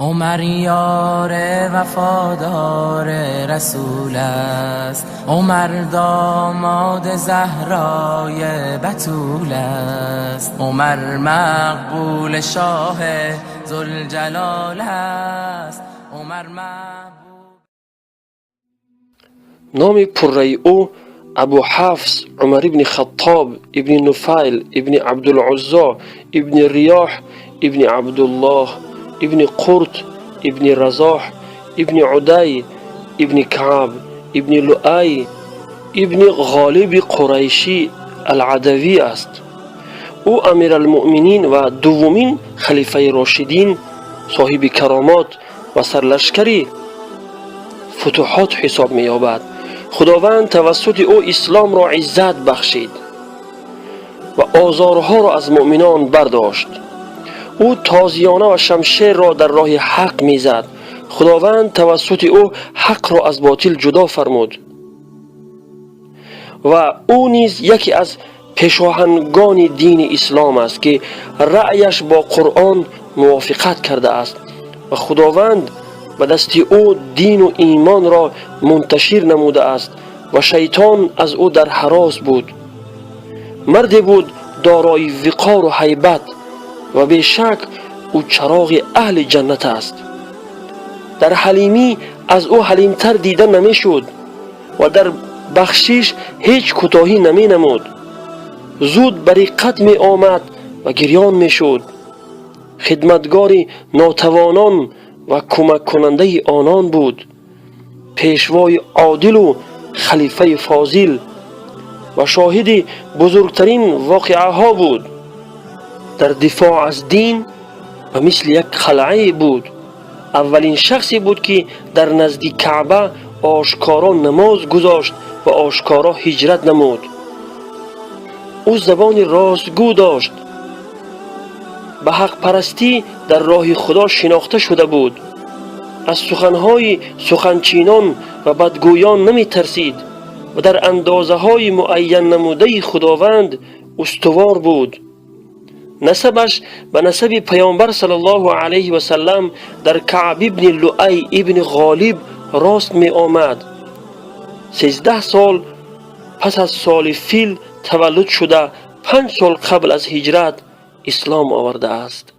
Умар ёри вафодори расул аст. Умар домоди Заҳрои Батул аст. Умар мақбули шоҳи зулҷалол аст. Умар маҳбуб. Номи пурраи ӯ Абу Ҳафс Умар ибни Хаттоб ибни Нуфайл ибни Абдулуззо ибни Риёҳ ибни Абдуллоҳ ибни Қурт ибни Разоҳ ибни Удай ибни Каъб ибни Луай ибни Ғолиби Қурайшӣ Аладавӣ аст. Ӯ Амиралмуъминин ва дуввумин халифаи рошидин, соҳиби каромот ва сарлашкари футуҳот ҳисоб меёбад. Худованд тавассути ӯ исломро иззат бахшид ва озорҳоро аз муъминон бардошт. Ӯ тозиёна ва шамшерро дар роҳи ҳақ мезад. Худованд тавассути ӯ ҳақро аз ботил ҷудо фармуд ва ӯ низ яке аз пешоҳангони дини ислом аст, ки раъяш бо Қуръон мувофиқат кардааст ва Худованд ба дасти ӯ дину имонро мунташир намудааст ва шайтон аз ӯ дар ҳарос буд. Марде буд дорои виқору ҳайбат ва бешак ӯ чароғи аҳли ҷаннат аст. Дар ҳалимӣ аз ӯ ҳалимтар дида намешуд ва дар бахшиш ҳеҷ кӯтоҳӣ наменамуд. Зуд ба риққат меомад ва гирён мешуд. Хидматгори нотавонон ва кӯмаккунандаи онон буд. Пешвои одилу халифаи фозил ва шоҳиди бузургтарин воқеаҳо буд. Дар дифоъ аз дин ба мисли як қалъае буд. Аввалин шахсе буд, ки дар назди Каъба ошкоро намоз гузошт ва ошкоро ҳиҷрат намуд. Ӯ забони ростгӯ дошт, ба ҳақпарастӣ дар роҳи Худо шинохта шуда буд. Аз суханҳои суханчинон ва бадгӯён наметарсид ва дар андозаҳои муайяннамудаи Худованд устувор буд. Насабаш ба насаби Паёмбар саллаллоҳу алайҳи васаллам дар Каъб ибни Луай ибни Ғолиб рост меомад. 13 сол пас аз соли фил таваллуд шуда, 5 сол қабл аз ҳиҷрат ислом овардааст.